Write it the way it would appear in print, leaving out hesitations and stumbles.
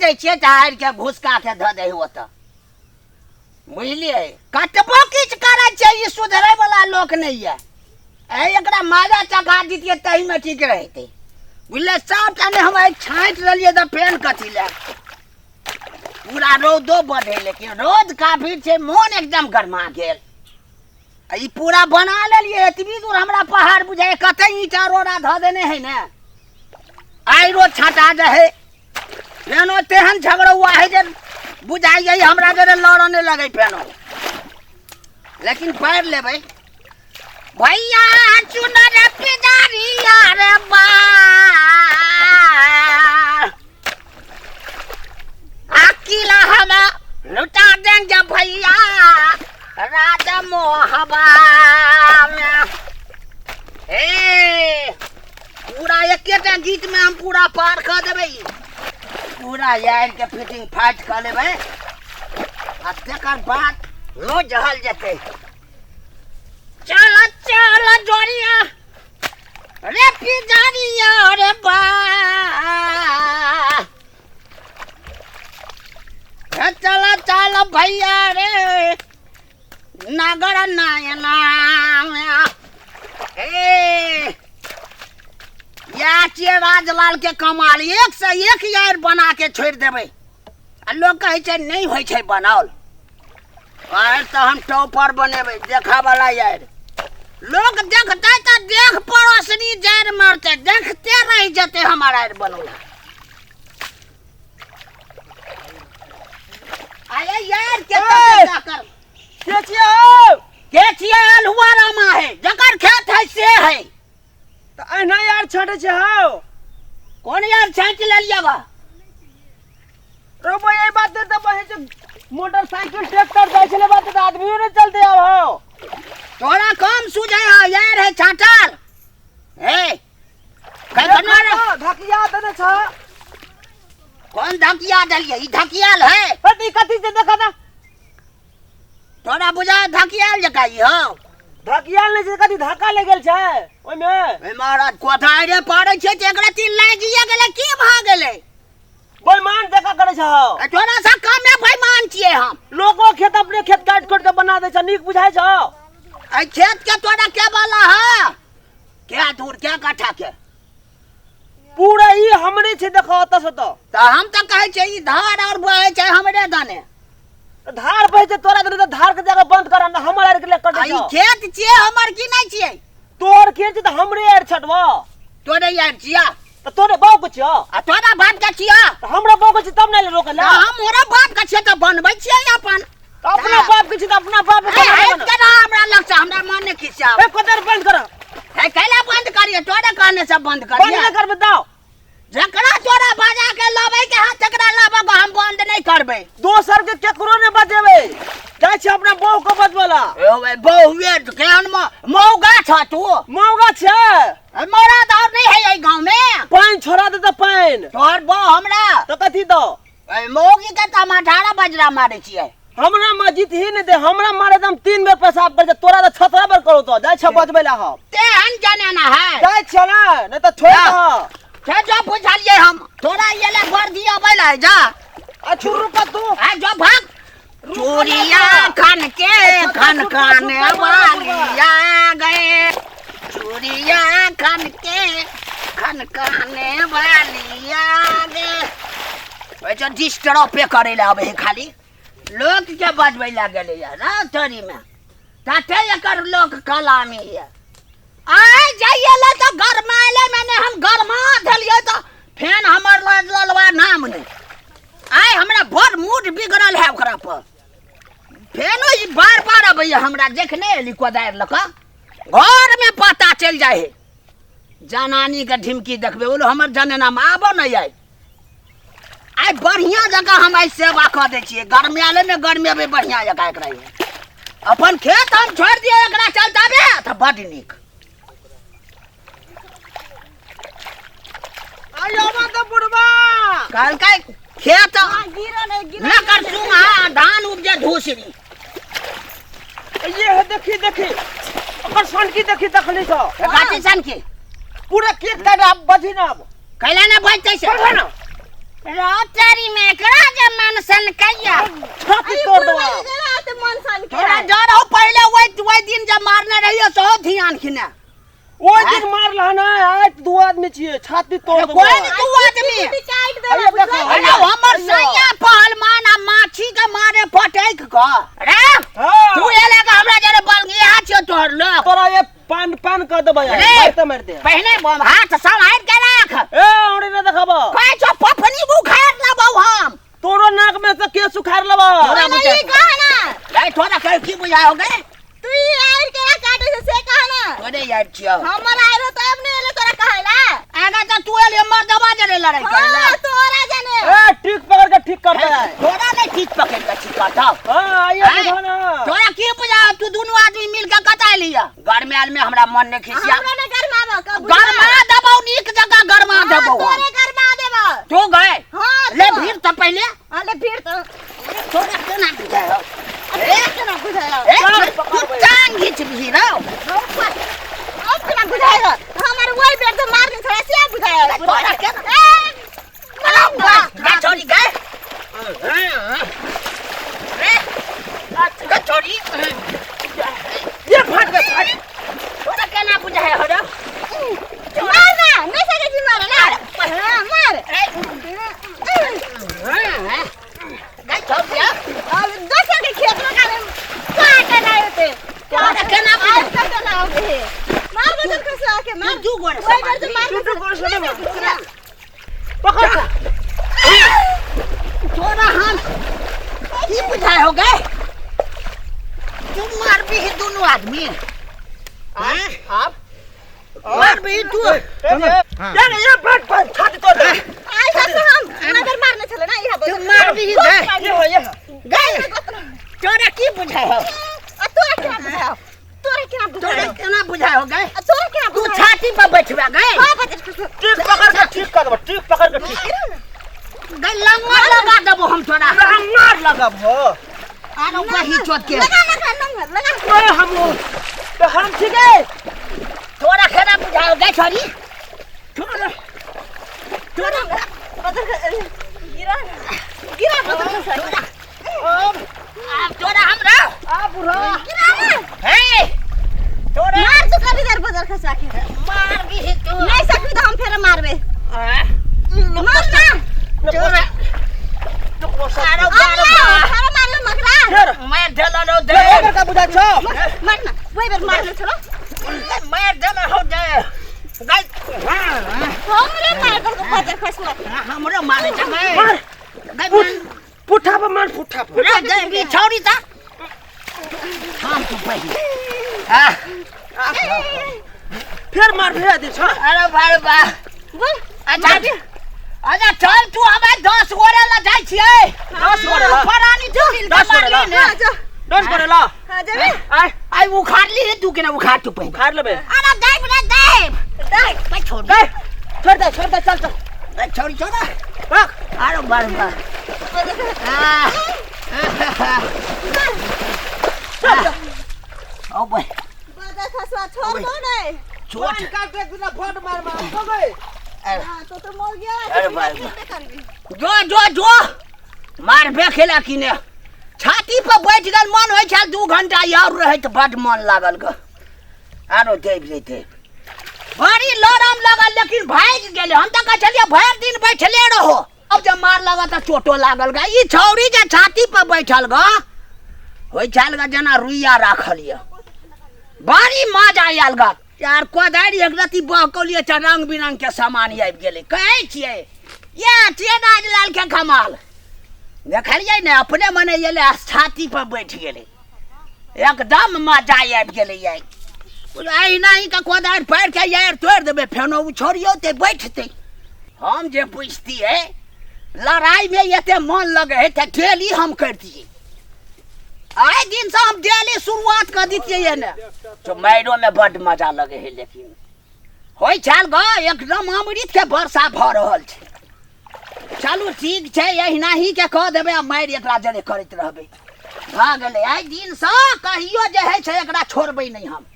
दै छियै तऽ आड़ि के घुसका के धऽ दै ओतऽ, बुझलियै? कतबो किछु करै छै ई सुधरै वाला लोक नहि यऽ। एकरा माजा चखा दितियै ताहिमे ठीक रहितै, बुझलियै? सबटा नहि हम आइ छाँटि लेलियै तऽ फेन कथी लए पूरा रौदो बढ़ै, लेकिन रौद काफी छै, मोन एकदम गरमा गेल। आ ई पूरा बना लेलियै एतबी दूर हमरा पहाड़ बुझाइ, कते ईंटा रोड़ा धऽ देने है ने, आइ रोज छाँटा जाइ है, फेनो तेहन झगड़ौआ है जे बुझाइए हमरा जरे लड़ऽ नहि लगै फेनो, लेकिन पढ़ि लेबै। भैया चुनर पिदारिया रे बा अकेला हम लुटा देंगे भैया राजा मोहबा में। ए पूरा एकेटा गीत में हम पूरा पार कऽ देबै, पूरा यार के फिटिंग फाट कऽ लेबै आ तकर बाद रोज जहल जेतै। चल चल जोड़िया रे पिजारिया रे बा, चल चल भैया रे नगर नयना। ए इएह छियै राजलाल के कमाल, एक से एक यार बना के छोड़ि देबै आ लोक कहै छै नहि होइ छै बनाओल। आर तऽ हम टॉपर बनेबै देखा वाला यार, लोक देखतै तऽ देख पड़ोसनी जड़ि मारतै, देखते रहि जेतै हमर आर बनौला। अरे यार के कर के छियै हौ? के छियै? अलहुआ रामा है, जकर खेत है से है। तऽ एहिना यार छाँटै छै हौ? कोन यार छाँटि लेलियै बा? रोबो एहि बात तऽ बहे छै, मोटरसाइकिल ट्रैक्टर जाइ छलै बात तऽ आदमियो नहि चलते आब हौ। तोरा कम सूझै है यार है छाँटल हे कखनो रे धकिया देने छ। कोन धकिया देलियै? ई धकियाल है। हट, ई कथी छै देखा ना। तोरा बुझा धकियाल जकाँ ई हौ? धकियाल नहि छै, कथी धक्का लागि गेल छै ओहिमे? ए महाराज, कोथारे पाड़ै छै तऽ एकरा तीन लागिए गेलै, की भऽ गेलै? बेईमान जकाँ करै छै हौ। ए, तोरा सँ कमे बेईमान छियै हम। लोको खेत अपने खेत काटि खोटि के बना दै छै, नीक बुझाइ छौ? एहि खेत के तोरा के वाला है? के दूर के कट्ठा के? पूरा ई हमरे छै, देखो ओतऽ से तऽ। तऽ हम तऽ कहै छियै ई धार और बहै छै हमरे दने। धार बहै छै तोरा दने तऽ धार के जगह बंद कर, हमर आर के लिए कटै आ ई छौ। खेत छियै हमर की नहि छियै? तोहर खेत छै तऽ हमरे आर छटबो। तोरे यार छिया? तऽ तोरे बाप के छियौ। आ तोरा बाप के छिया? तऽ हमरा बाप के छी तब ने रोकै ला। तऽ हमरो बाप के छियै तऽ बनबै छियै अपन। तऽ अपना बाप के छी तऽ अपना बाप के ए, हटि के रह हमरा लग से, हमरा मन नहि खिसियाब। ए कोदार बंद कर। हे कैला बंद करिए? तोरे कहने से बंद बंद करिए। नहि करबै दाओ। जकरा तोरा बजा के लाबै के हाथ तकरा लाबऽ के, हम बंद नहि करबै। दोसर के केकरो नहि बजेबै, जाइ छी अपना बहू के बजबै ला। ए भाई, बहुए केहन मौगा छ तू? मौगा छै। ए, मौरा और नहीं है एहि गाँव में। पानि छोड़ा दे तऽ पानि। तोहर बहु हमरा तऽ कथी दौ? ए, मौगी के तऽ हम 18 बजरा मारै छियै। हमरा मस्जिद ही नहि दे, हमरा मारे तऽ हम 3 बेर पेशाब करै छियै, तोरा तऽ 6 बेर करू। तो जाइ छ बजबै ला हम। तेहन जनाना है। जाइ छियै ने, नहि तऽ छोड़ि जा। दह। से जो बुझलियै हम तोरा ये ले वर्दी अबै ला जा। आ छुरू का तू। आ जो भाग। चूड़िया खन के खन खाने वाली आ गए, चूड़िया खन के खन खाने वाली आ गए। ओइ डिस्टर्बे करे ला आबै है, खाली लोक के बजबै ला गेलै या तोरी में तते एकर लोक कलामी ये। आइ जाइए ले तऽ गरमाएले मैंने हम गरमा देलियै तऽ फेन हमर ललवा नाम नहि। आइ हमरा बड़ मूड बिगड़ल है ओकरा पर। फेनो ई बार बार अबैया हमरा देखने एली कोदारि लऽ कऽ घरमे पता चलि जाइ है। जनानीके ढिमकी देखबै बोलो हमर जनेनामे आबऽ नहि। आइ आइ बढ़िआँ जकाँ हम आइ सेवा कऽ दै छियै, गरमाएले ने गरमेबै बढ़िआँ जकाँ एकरा। अपन खेत हम छोड़ि दियै एकरा चलताबे तऽ बड्ड नीक। आयो तऽ बुढ़बा कहलकै खेत न कर सुमा धान उपजे धूसरी। ये है देखी देखी ओकर सनकी देखी तखनी सँ गाछी सनकी पूरा खेत काट। आब बजी ना, आब कैला ना बजतै से पकड़ ना। रातारी में एकरा जे मन सन कैया छाती तोड़ देबो। ते मन सन के तोरा डर हो पहले वही वही दिन जब मारने रहियो सो ध्यान खिने। ओहि दिन मारल हन आज दू आदमी छियै, छाती तोड़ देबो। कोई दू आदमी काटि अरे देला। देखो, अरे हमर सैया पहलवान आ माछी के मारे पटैक क रे। हाँ। तू एले के हमरा जरे बलगिया छियो तोहर लोग। तोरा ये पान पान कर देबै अरे! मारते मारते। पहले बम हाथ सम्हार के राख। ए औरी ने देखबो। कहै छौ पफनी उखाड़ लेबौ हम। तोरो नाक में से केस उखाड़ लेबो। तोरा नहीं बुझाइ कह ना। रे तोरा कह की बुझाइ हो गए? तू ई आइर के काटे से से कह ना। तोरे यार छियो। हमर आइर तो अब नहीं एले तोरा कहेला। आगा त तू एले मर्दवा जरे लड़ाई करेला। हां तोरा जाने। ए ठीक पकड़ के ठीक कर दे। तोरा नहीं ठीक पकड़ के ठीक करता। हां आइए हैं? बुझा ना। तोरा की बुझा तू दुनू आदमी मिल के कता लिया। गरमायल में हमरा मन नहीं खिसिया। हमरा ने गरमाबो कब गरमा देबौ नीक जगह गरमा देबौ हम। तोरे गरमा देबो। तू गए हां ले भीड़ त पहले। हां ले भीड़ तो। तोरा केना बुझाय हो? ए केना बुझाय ए, तू टांग घीच भी रहो। अब केना बुझाय हमर वही बेर तो मार के छड़ा से बुझाय। तोरा केना ए गा छोड़ी गए रे गा छोड़ी। ये फाट गए फाट। तोरा केना बुझाय हो रे? मार ना नहीं सके जी मार ना। हां मार। गा छोड़ी अब दोसर के खेत में काले काटे ना होते। तोरा केना आज कटे ना होते। मार बदल खसा के मार। दू गोरे वही बेर तो मार। दू गोरे से मार। पकड़। तोरा हम की बुझाय हो गए? तू मार भी ही दोनों आदमी। हैं? आप मार भी तू। यार ये फाट फाट छाती तोड़ दे। आज से हम मगर मारने चले ना यहाँ तू मार भी ही दे। ये हो ये हो। गए तोरा की बुझाय हो? आ तोरा केना बुझाय? तोरा केना तोरा बुझाय? केना बुझाय हो गए? आ तोरा केना तू बुझाय? छाती पर बैठबा गए। हां बचत खसो। ठीक पकड़ के ठीक कर देबो, ठीक पकड़ के ठीक। गए लंगर लगा देबो हम तोरा। लंगर लगाबो। आरो कही चोट के लगा लगा लंगर लगा। ए हम तो हम ठीक है। तोरा केना बुझाय हो गए छोरी? तोरा तोरा बदल गिरा गिरा बदल खसो। तोरा अब अब तोरा हमरा आ बुढ़ा गिरा ना। हे तोरा मार तू कभी इधर बदल खसा के मार भी ही तू। नहीं सकबी तो हम फेर मारबे। हैं? मार ना। तोरा आरो अब बारो ना, बा। फेर मारलो मकरा। फेर मार देला रो दे। ए का बुझा छो। मार ना वही बेर मारले छलो। मार देला हो दे। गई हां हमरे मार कर बदल खसो। हमरो मारे छ गए। मार। गई पुठा पर मार पुठा पर। रे दे भी छोरी ता। हम तू पहले। हां फेर मार भेजा दे छ। अरे बार बा। बोल। अच्छा अच्छा चल तू हमें 10 गोरे ला जाय छियै। 10 गोरे ला। फरानी तू मिल के 10 गोरे ला। मारली ने। हां जा। 10 गोरे ला। हां जेबे। आय आई उखाड़ ली तू केना उखाड़ तू पहले। उखाड़ लेबे। अरे देब रे देब। देख भाई छोड़ दे छोड़ दे छोड़ दे चल चल। दे छोड़ छोड़। रख। अरे बार बार। चल चल। ओ भाई बदल खसवा छोड़ दो नहीं। चोट काट एक बिना फट मार मार हो गए। हां तो तो मर गया। अरे भाई। जो जो जो मार बे खेला की ने छाती पर बैठ गेल मन होइ छल 2 घंटा यार रहै त बड मन लागल ग। आरो देब जैते बड़ी लरम लागल लेकिन भागि गेलै। हम त कहै छलियै भरि दिन बैठले रहो। अब जब मार लागल त चोटो लागल ग। ई छौरी जे छाती पर बैठल ग होइ छल ग जेना रुइया राखल य। बड़ी मजा आयल ग। यार कोदारि एक रति बहकौलियै त रंग बिरंग के सामान आबि गेलै। कहै छियै या छियै राजलाल के कमाल। देखलियै ने अपने मने एलै आ छाती पर बैठ गेलै। एकदम मजा आबि गेलै। यार एहिना ही के कोदारि पारि के यार तोड़ि देबै फेनो ओ छोड़ियौ ते बैठतै। हम जे पुछतियै लड़ाई में एते मन लगे है त डेली हम करतियै। आइ दिन से हम डेली शुरुआत कर दितियै ने तो माइरो में बड मजा लगे है। लेकिन होइ छल ग एकदम अमृत के वर्षा भऽ रहल छै। चलू ठीक छै एहिना ही के कह देबै आ मारि एकरा जरे करैत रहबै। भऽ गेलै आइ दिनसँ कहियो जे होइ छै एकरा छोड़बै नहि हम।